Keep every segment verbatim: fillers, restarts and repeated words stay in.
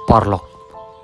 Paralok,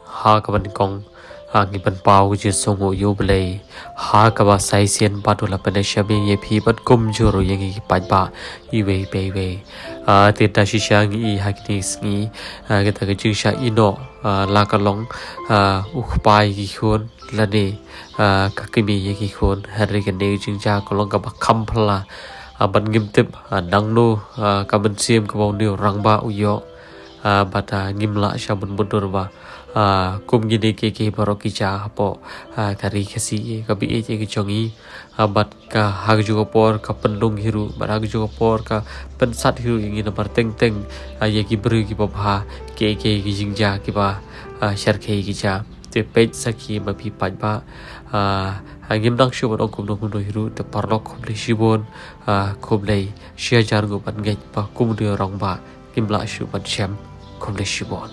ha kaba nyngkong, ha, ngi pynpaw ka jingsngewnguh ïa U Blei ha kaba sa shisien pat u la pynïashem ïa phi bad kumjuh ruh ïa ngi ki paidbah iwei pa iwei. Ah, te da shisha ngi i ha kine ki sngi, ah, kata ka jingshah ïehnoh, ah, la ka long, ah, u kpa ïa ki khun lane, ah, ka kmie ïa ki khun. Hynrei kane ka jingjia ka long kaba kham phylla, ah, bad ngim tip, ah, nangno, ah, ka mynsiem kaba une u rangbah u ïoh, ah, bad, ah, ngim lah shuh ban mutdur ba, ah, kum kine kiei kiei baroh ki jia hapoh, ah, ka ri Khasi, ka baieit ka jong ngi, ah, bad ka ha kajuh ka por ka pynlong hi ruh, bad ha kajuh ka por ka pynsat hi ruh ïa ngi namar teng teng, ah, ïa ki briew kiba bha kiei kiei ki jingjia kiba, ah, shyrkhei ki jia. Te peit sakhi ma phi paidbah, ah, ah, ngim dang shuh ban ong kumno kumno hi ruh, te paralok khublei shibun, ah, khublei shihajar nguh ban ngeit ba kum une u rangbah ngim lah shuh ban shem. Khublei shibun.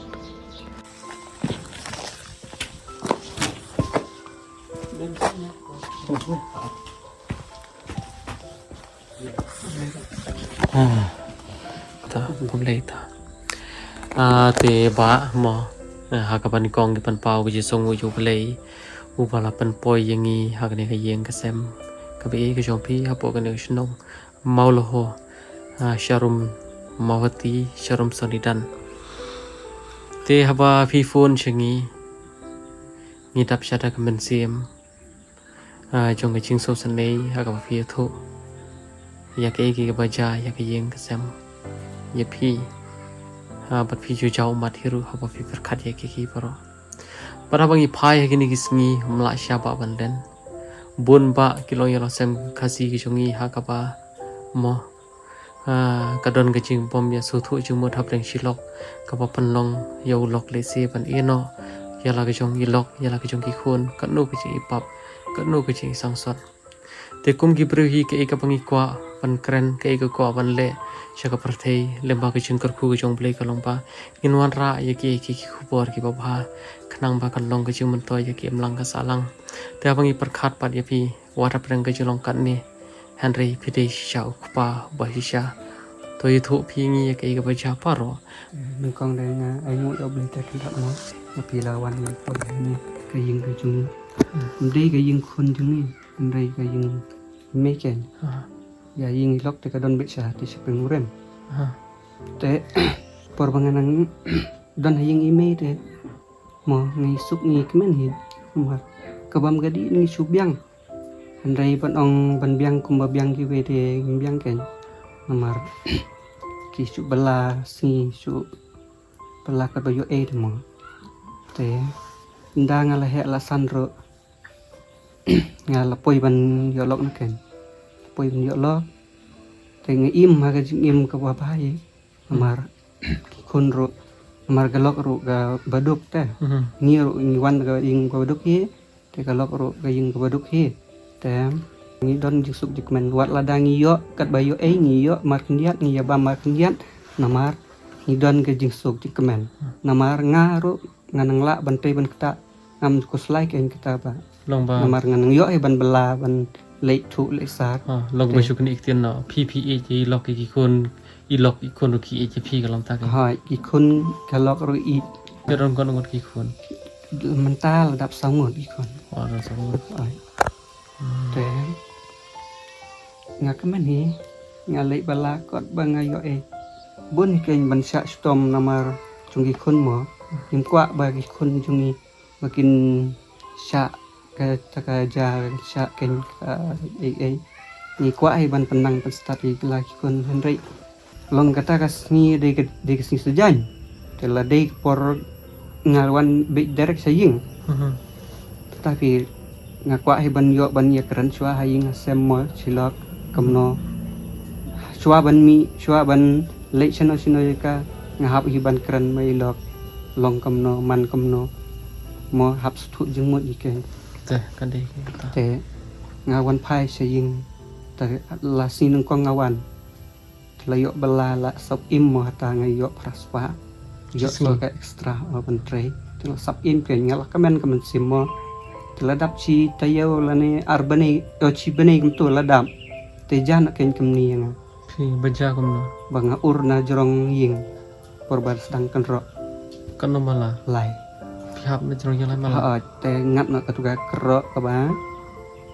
Ah, ta, khublei ta. Ah, te bah mo, eh, ha kaba nyngkong ngi pynpaw ka jingsngewnguh ïa U Blei uba la pynpoi ïa ngi ha kane ka ïing ka sem kaba ïeit ka jong phi hapoh kane ka shnong Mawlaho, ah, sharum Mawhati, sharum Sonidan. Te haba phi phone sha ngi, ngi dap shata ka mynsiem, ah, jong ka jingsngewsynei ha kaba phi ïathuh ïa kaei kaei kaba jia ïa ka ïing ka sem ïa phi. Ah, bad phi ju jaw ummat hi ruh haba phi pyrkhat ïa kiei kiei baroh. Bad haba ngi phai ha kine ki sngi, ym lah shuh bah ban len. Bun bah ki longïalong sem Khasi ki jong ngi ha kaba mo, ah, ka don ka jingbym ïasngewthuh jingmut hapdeng shi lok kaba pynlong ïa u lok lehse ban ïehnoh ïa la ka jong i lok, ïa la ka jong ki khun, katno ka jingipap, katno ka jingisangsot. Te kum ki briew hi kaei kaba ngi kwah ban kren, kaei ka kwah ban leh sha ka pyrthei, lyngba ka jingkyrkhu ka jong U Blei ka long ba ngin wanrah ïa kiei kiei ki khubor kiba bha, khnang ba kan long ka jingmyntoi ïa ki imlang ka sahlang. Te haba ngi pyrkhat pat ïa phi wat hapdeng ka jinglong katne, hynrei phi dei shisha u kpa ba shisha. To ïathuh phi ïa ngi ïa kaei kaba jia baroh. Nyngkong de nga ainguh ïa U Blei te kynrad mo ba phi la wan ïa phi ïa ka ïing ka jong ngi. Ym dei ka ïing khun jong ngi, hynrei ka ïing mei keiñ. Ah. Ïa ïing i lok te ka don beit sha te sha pdeng u rem. Ah. Te por ba nga nang don ha ïing i mei te mo ngi suk ngi kmen hi. Namar ka bam ka dih ngi shu biang. Hynrei ban ong ban biang kumba biang kiwei te ngim biang keiñ. Namar ki shu bylla sngi shu bylla katba ïoh ei te mo. Te ynda nga la heh la san ruh nga la poi ban ïoh lok na keiñ. Poi ban ïoh lok. Te nga im ha ka jingim kaba bha hi. Namar ki khun ruh, namar ka lok ruh kaba duk te. Mhm. Ngi ruh ngi wan ka ïing kaba duk hi, te ka lok ruh ka ïing kaba duk hi. Te ngi don jingsuk jingkmen wat lada ngi ïoh katba ïoh ei ngi ïoh markhyndiat ngi ïa bam markhyndiat, namar ngi don ka jingsuk jingkmen. Hmm. Namar nga ruh nga nang lah ban tei ban ktah, ngam khuslai keiñ kata ba. Long ba. Namar nga nang ïoh hi ban bylla ban leit thuh leit sar. Ha, long ba. Te shu kane ktien noh. Phi phi ïeit ïa i lok ïa ki khun, i lok i khun ruh ki ïeit ïa phi ka long ta keiñ. Ha, i khun ka lok ruh i. Te don katno ngut ki khun? Mynta la dap saw ngut i khun. Oh, don saw ngut. Ai. Hmm. Te nga kmen hi nga leit bylla kot ba nga ïoh ei. Bun hi keiñ ban shah shitom namar jong ki khun mo. Ngim kwah ba ki khun jong ngi ba kin shah kata ka jia shah keiñ ka ei ei. Ngi kwah hi ban pynnang pynstad ïa la ki khun hynrei long kata ka sngi dei ka, dei ka sngi sajan. Te la dei ka por nga wan beit direct sha ïing. Mhm. Tetapi nga kwah hi ban ïoh ban ïakren shuwa ha ïing ha sem mo shi lok kumno. Shuwa ban mih, shuwa ban leit shano shano ïa ka nga hap hi ban kren ma i lok. Long kumno, man kumno. Mo hap sngewthuh jingmut ïa keiñ. Te, ka dei kata. Te, nga wan phai sha ïing. Te, la sngi nyngkong nga wan. Te la ïoh bylla la sop im mo hata nga ïoh phra spah. Ïoh sop ka extra o ban trei. Te la sop im keiñ nga la kmen ka mynsiem mo. Te la dap shi taïew lane ar bnai, o shi bnai kumto la dap. Te jia noh keiñ kumne ïa nga. Phi, ba jia kumno? Ba nga ur na jrong ïing. Por ba sdang kynroh. Katno mala? Lai. Phi hap na jrong ïa lai mala? Ha, te ngat na katu ka kyrroh kaba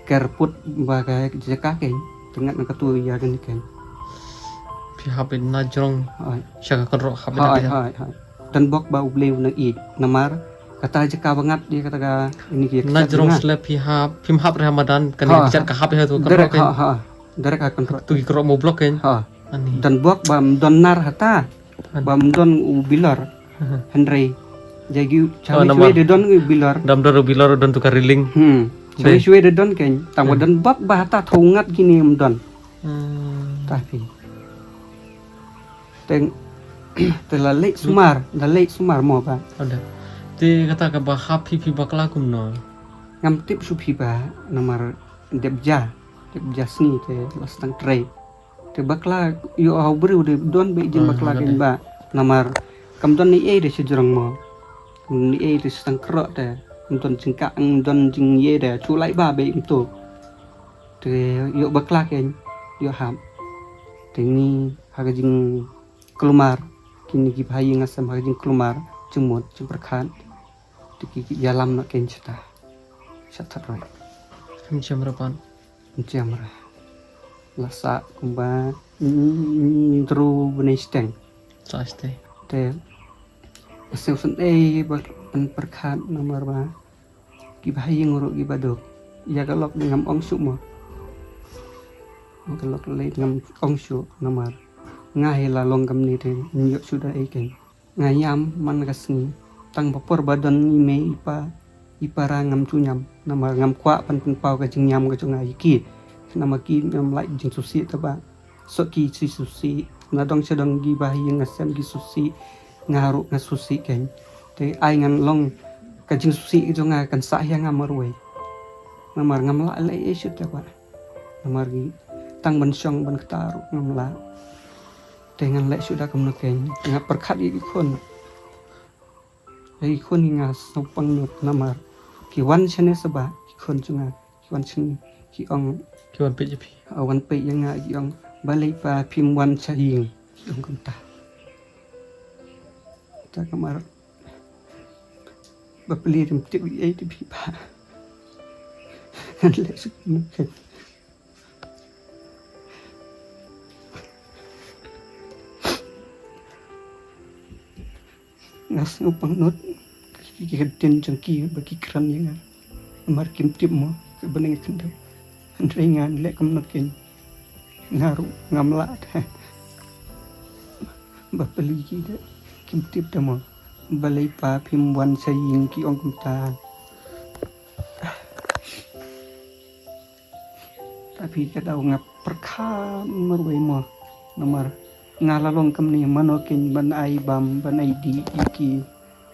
kyrput ba ka jaka kein. Te ngat na katu ïa kane kein. Phi hap na jrong. Ha. Sha ka kyrroh hap. Ha, da ha, ha. Don bok ba U Blei u nang ïeit namar kata jaka ba ngat ïa kata ka ini ki. Na jrong sla phi hap, phim hap re ha madan kane. Ha, ka jaka hap ïa tu ka kyrroh kein. Ha, ha. Direct ha kyrroh. Tu ki kyrroh mo block kein. Ha. Ani. Don bok ba ym don nar hata. Ba ym don u bilor. Hynrei jagi shuwa shuwa de don u bilor. Dam don u bilor, don tu ka railing. Hmm. Shuwa shuwa de don kein. Tang ba don bok ba hata thaw ngat kine ym don. Hmm. Tapi. Teng te la leit sumar, la leit sumar mo ba. Ada. Te kata kaba hap phi, phi bakla kumno? Ngam tip shuh phi ba namar dep ja, dep ja sngi te la sdang trei. Te bakla ïoh ha u briew de don beit jin bakla kein ba. Namar kam don ei ei de sha jrong mo. Kam don ei ei de sha tang kyrroh te. Kam don jingkah, kam don jingïa de. Shu lai ba beit kumto. Te ïoh bakla kein, ïoh hap. Te ngi ha ka jingkulmar, kine ki bahaïing hasem ha ka jingkulmar, jingmut, jingpyrkhat. Te ki, ki ïalam noh kein shata. Shata roi. Kam jem ra pan. Jem ra. La sah kumba, mm, tru bnai shiteng. Sah shiteng. Te nga sngewsynei ba ban pyrkhat namar ba ki bahaïing ruh ki baduk. Ïa ka lok ngam ong shuh mo. Ïa ka lok lei ngam ong shuh namar nga hi la long kamne te ngim ïoh shuh da ei kein. Nga ïam man ka sngi tang ba por ba don i mei i pa i para ngam ju ñiam namar ngam kwah ban pynpaw ka jingñiam ka jong nga ïa ki. Namar ki ngam lah jingsngewsih te ba soh ki sngewsih na dong sha dong ki bahaïing hasem ki sngewsih. Nga ruh nga sngewsih kein. Te ai ngan long ka jingsngewsih ka jong nga kan sah ïa nga marwei. Namar ngam lah leh ei shuh te kwah. Namar ki tang ban shong ban kta ruh ngam lah. Te ngan leh shuh da kumno kein, nga pyrkhat ïa ki khun. Ïa ki khun hi nga sngewpang nud namar ki wan shane sha ba ki khun jong nga ki wan shane ki ong. Ki wan peit ïa phi. Ha, wan peit ïa nga ki ong balei pa phim wan sha ïing ki ong kumta. Ta kamar ba pli rim tip ïa ei tip hi ba. Ngan leh shuh kumno kein. Nga sngewpang nud ki, ki ktien jong ki ba ki kren ïa nga. Namar kim tip mo kaba nga khyndew. Hynrei ngan leh kumno kein. Nga ruh ngam lah te. Ba pli ki de kim tip te mo. Balei pa phim wan sha ïing ki ong kumta. Tapi ka dei nga pyrkhat marwei mo. Namar nga la long kumne mano kein ban ai bam ban ai dih ïa ki,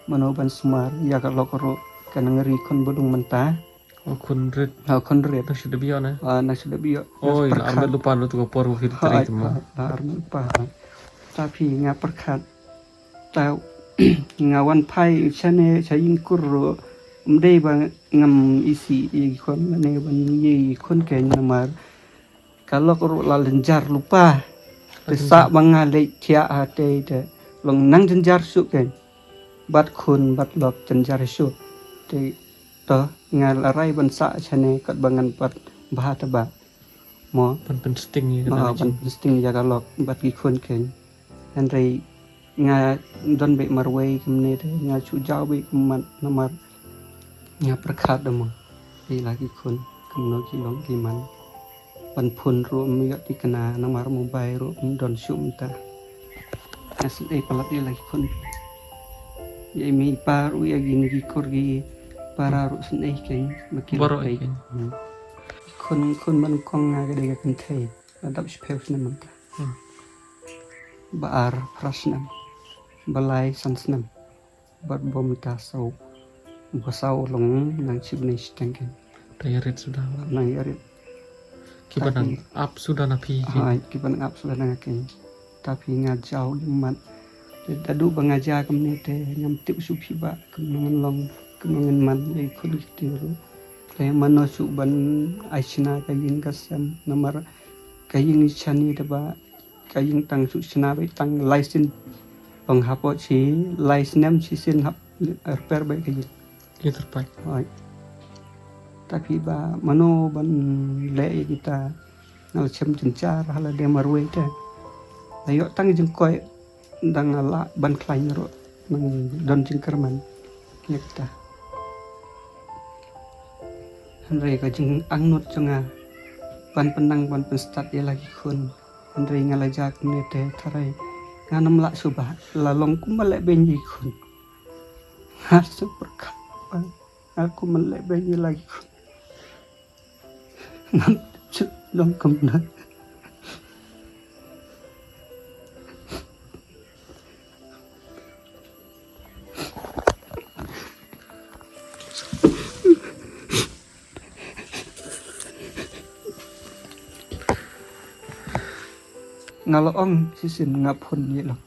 mano ban sumar ïa ka lok ruh ka nang ri khun ba dung mynta. Oh, khun rit. Ha, khun rit. Nang shu da biang ne? Ha, nang shu da biang. Oh, la ar minit lypa lut ka por ba phi trei te mo. Ha, la ar minit lypa. Tapi nga pyrkhat. Tau nga wan phai shane sha ïing kur ruh. Ym dei ba ngam isih ïa ki khun mane ban ïa ki khun kein namar ka lok ruh la lynjar lypa. Te sah ba nga leit thiah ha te te long nang jynjar shuh kein. Bad khun bad lok jynjar shuh. Te to nga la rai ban sah shane kat ba ngan pat bha te ba. Mo. Ban pynsting ïa ka lok bad ki khun kein. Hynrei nga don beit marwei kumne te nga shu jaw beit kummat namar nga pyrkhat da mo. Ïa la ki khun kumno ki long ki man. Ban phone ruh ym ïoh thikna namar mobile ruh ym don shuh mynta. Nga sngewsynei palat ïa la ki khun. Ïa i mei i pa ruh ïa kine ki kur ki para ruh sngewsynei kein ba ki baroh kein. Ki khun khun ba nyngkong nga ka dei ka kynthei. Ba dap shiphew snem mynta. Ba ar phra snem. Ba lai san snem. Bad ba mynta saw. Ba saw long nang shibnai shiteng kein. Nang ïarit suda. Nang ïarit. Kiba nang ap suda na phi kein. Ha, kiba nang ap suda na nga kein. Tapi nga jaw ïa mat. Te da duh ba nga jaw kumne te ngam tip shuh phi ba kumno ngan long kumno ngan man ïa ki khun ki kti ruh. Te mano shuh ban ai shna ka ïing ka sem namar ka ïing shane te ba ka ïing tang shu shna beit tang lai sien. Ong hapoh shi lai snem shi sien hap repair beit ka ïing. Ïa tyrpad. Hooid. Tapi ba mano ban leh ïa kita, nga la shem jynjar ha lade marwei te. La ïoh tang jingkoit, dang nga lah ban khlaiñ ruh, nang don jingkyrmen ïa kita. Hynrei ka jingangnud jong nga ban pynnang ban pynstad ïa la ki khun. Hynrei nga la jah kumne te tharai ngan ym lah shuh ba la long kumba leh beiñ ïa ki khun. Nga shu pyrkhat ba nga kum ban leh beiñ ïa la ki khun. Ngam tip shuh long kumno. Nga la ong shisien nga phone ïa long.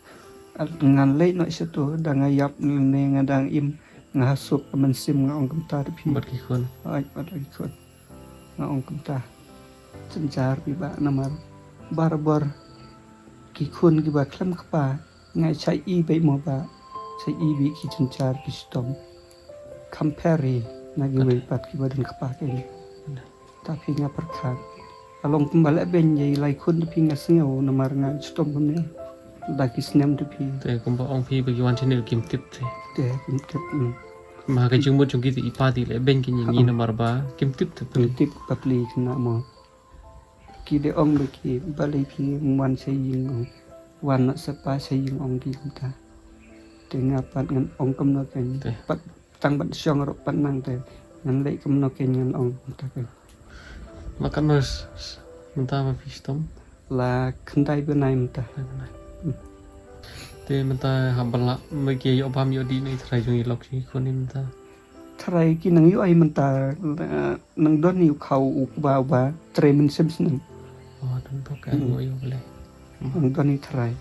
Ngan leit noh shato da nga ïap ne nga dang im, nga ha suk ka mynsiem nga ong kumta da phi. Bad ki khun. Ai, bad ki khun. Nga ong kumta. Jynjar phi ba namar barabor ki khun kiba khlem kpa. Nga shah i beit mo ba, shah i beit ki jynjar ki shitom. Kham pher hi na kiwei pat kiba don kpa kein. Ta phi nga pyrkhat. Ka long kumba leh beiñ ïa i lai khun da phi nga sngew namar nga shitom kumne. Da ki snem da phi. Te kumba ong phi ba ki wan shane kim tip te. Te kim tip. Hmm. Ma ka jingmut jong ki te i pa te leh beiñ ki ïa ngi namar ba kim tip te. Kim tip ba pli khynnah mo. Ki dei ong ba ki balei phi ym wan sha ïing, ong wan noh sha pa sha ïing, ong ki kumta. Te nga pat ngan ong kumno kein. Te. Pat tang ban shong ruh pat nang te ngan leh kumno kein ngan ong kumta kein. La katno s-, s-, mynta ba phi shitom? La khyndai bnai mynta. Khyndai bnai. Hmm. Te mynta haba la ma ki ïoh bam ïoh dih na i trai jong i lok jong i khun mynta. Tharai ki nang ïoh ai mynta, eh, nang don hi u khaw u kba uba trei mynsiem snem. Oh, don bok ka. Hmm. Ïoh ïoh boleh. Hmm. Nang don hi tharai.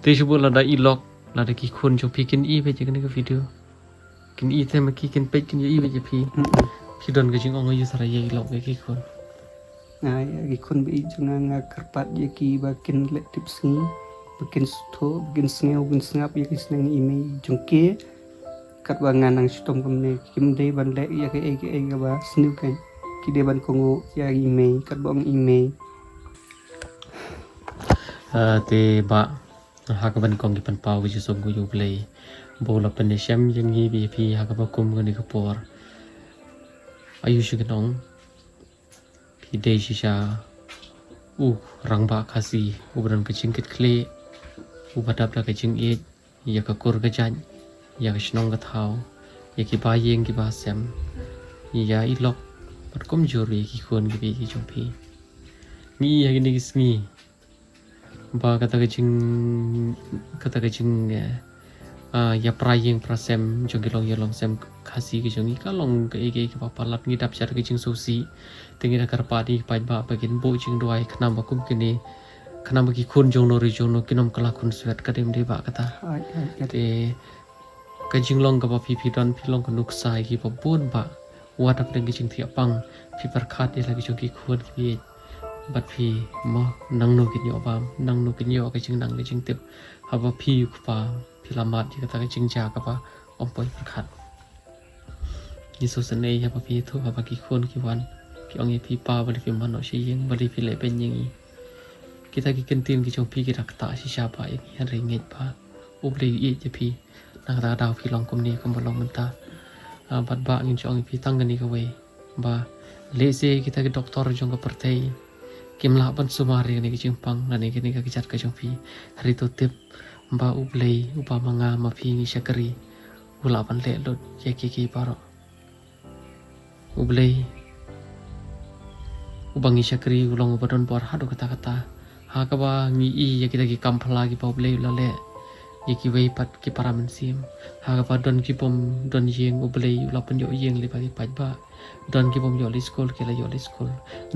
Te shu bud lada i lok, lada ki khun jong phi kin i beit ïa kane ka video. Kin i te ma ki kin peit kin ïoh i beit ïa phi. Hmm. Phi don ka jingong ïa tharai ïa i lok ïa ki khun. Nga ïa ki khun ba ïeit jong nga nga kyrpad ïa ki ba kin leh tip sngi, ba kin sngewthuh, ba kin sngew, ba kin sngap ïa ki sneng i mei jong ki. Katba nga nang shitom kumne kim dei ban leh ïa kaei kaei kaba sniew kein. Ki dei ban kohnguh ïa i mei katba ong i mei. Ah, te ba ha kaba nyngkong ngi pynpaw ka jingsngewbha ïa U Blei ba u la pynïashem ïa ngi bad ïa phi ha kaba kum kane ka por. Aïu shu ngan ong. Phi dei shisha u rangbah Khasi uba don ka jingkitkhlieh, uba dap da ka jingïeit ïa ka kur ka jait, ïa ka shnong ka thaw, ïa ki ba ïing ki ba sem, ïa i lok bad kumjuh ïa ki khun ki baieit ki jong phi. Ngi ïa kine ki sngi ba kata ka jing, kata ka jing, eh, ah, ïa pra ïing pra sem jong ki longïing longsem Khasi ki jong ngi ka long kaei kaei kaba palat, ngi dap sha ka jingsngewsih. Te ngi da kyrpad ïa ki paidbah ba kin buh jingduwai khnang ba kum kine, khnang ba ki khun jong no ri jong no kin ym kylla khunswet, ka dei ym dei ba kata. Ai, ai, ai. Te ka jinglong kaba phi phi don phi long ka nuksa ïa kiba bun ba wat hapdeng ka jingthiah pang phi pyrkhat ïa la ki jong ki khun ki baieit. Bad phi mo nangno kin ïoh bam, nangno kin ïoh ka jingnang ka jingtip haba phi u kpa phi la mad ïa kata ka jingjia kaba ym poi pyrkhat. Ngi sngewsynei haba phi ïathuh haba ki khun ki wan ki ong ïa phi pa balei phi mad noh sha ïing, balei phi leh beiñ ïa ngi. Kita ki ktien ki jong phi ki da ktah shisha ba ïa ngi, hynrei ngeit ba U Blei u ïeit ïa phi. Na kata ka daw phi long kumne kumba long mynta. Ah, bad ba ngin shu ong ïa phi tang kane kawei ba lehse kita ki doktor jong ka pyrthei kim lah ban sumar ïa kane ka jingpang lane kane ka kjat ka jong phi. Hynrei to tip ba U Blei uba ma nga ma phi ngi shakri u lah ban leh lut ïa kiei kiei baroh. U Blei uba ngi shakri u long uba don bor haduh katta katta. Ha kaba ngi i ïa kita ki kam phylla kiba U Blei u la leh ïa kiwei pat ki para mynsiem. Ha kaba don ki bym don ïing, U Blei u la pynïoh ïing lyngba ki paidbah. Don ki bym ïoh leit skul, ki la ïoh leit skul.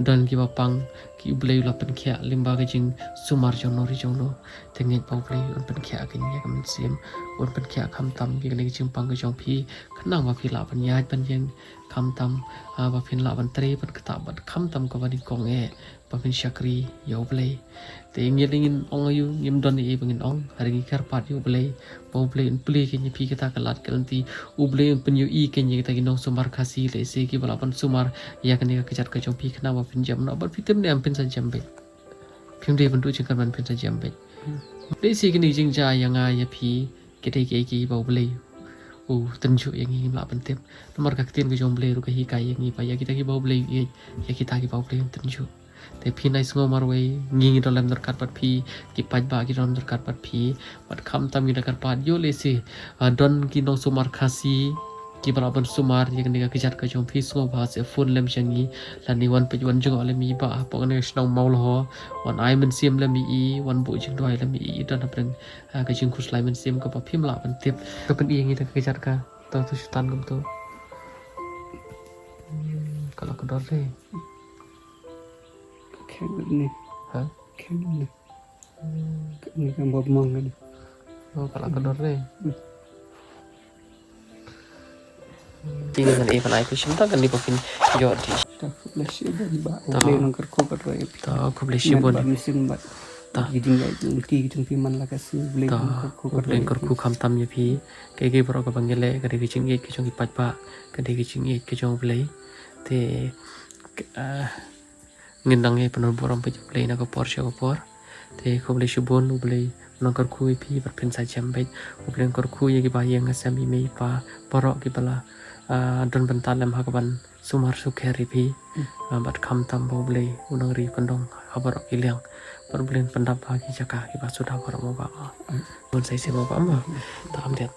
Don kiba pang, ki U Blei u la pynkhiah lyngba ka jingsumar jong no ri jong no. Te ngeit ba U Blei un pynkhiah ïa ka mynsiem, un pynkhiah khamtam ïa kane ka jingpang ka jong phi, khnang ba phi lah ban ïaid ban ïeng khamtam, ah, ba phin lah ban trei ban ktah bad khamtam kaba nyngkong eh, ba phin shakri ïa U Blei. Te ngi lei ngin ong ïa u, ngim don ei ei ba ngin ong, hynrei ngi kyrpad ïa U Blei ba U Blei un plie kein ïa phi kita ki lad ki lynti, U Blei un pynïohi kein ïa kita ki nongsumar Khasi lehse kiba lah ban sumar ïa kane ka kjat ka jong phi khnang ba phin jem noh, bad phi tip ne em phin sa jem beit. Phim dei ban duh jingkyrmen, phin sa jem beit. Lehse kine ki jingjia ïa nga ïa phi ki dei kiei kiei ba U Blei u tynjuh ïa ngi, ngim lah ban tip. Namar ka ktien ka jong U Blei ruh ka hikai ïa ngi ba ïa kita kiba U Blei u ïeit, ïa kita kiba U Blei un tynjuh. Te phi nai sngew marwei, ngi ngi don lem ryngkat bad phi, ki paidbah ki don ryngkat bad phi, bad khamtam ngi da kyrpad ïoh lehse, ah, don ki nongsumar Khasi kiba lah ban sumar ïa kane ka kjat ka jong phi, sngewbha sa phone lem sha ngi, lane wan peit wan jngoh lem ïa i Bah hapoh kane ka shnong Mawlhoh, wan ai mynsiem lem ïa i, wan buh jingduwai lem ïa i, don hapdeng, ah, ka jingkhuslai mynsiem kaba phim lah ban tip. Ka pyni ïa ngi da ka kjat ka, to to shu tan kumto. Hmm, ka la kdor re. Khen ni. Ha? Khen ni. Ni kan bot mang kan. Oh, ka la kdor re. Hmm. Ti ngan ai ban ai phi shim ta kan ni ba phin ïoh di. Ta khublei shibun Bah. Ta. U Blei un kyrkhu bad roi ïa phi. Ta khublei shibun. Met bad mynsiem bad. Ta. Ki jingïaid lynti ki jong phi man la ka sngi, U Blei un kyrkhu bad roi ïa phi. Ta. U Blei un kyrkhu khamtam ïa phi. Kaei kaei baroh kaba ngi leh ka dei ka jingïeit ka jong ki paidbah, ka dei ka jingïeit ka jong U Blei. Te, ah, ngin nang ïai pynburom bad U Blei na ka por sha ka por. Te khublei shibun, U Blei un kyrkhu ïa phi bad phin sa jem beit. U Blei un kyrkhu ïa kiba ïeng ha sem i mei i pa baroh kiba la, ah, don bynta lem ha kaban sumar sukher ïa phi. Hmm. Ah, bad khamtam ba U Blei un nang ri kyndong ha baroh ki liang. Bad U Blei un pyndap ha ki jaka kiba suda baroh mo Bah. Hmm. Bun sa shisien mo Bah mo. Ta kham dien.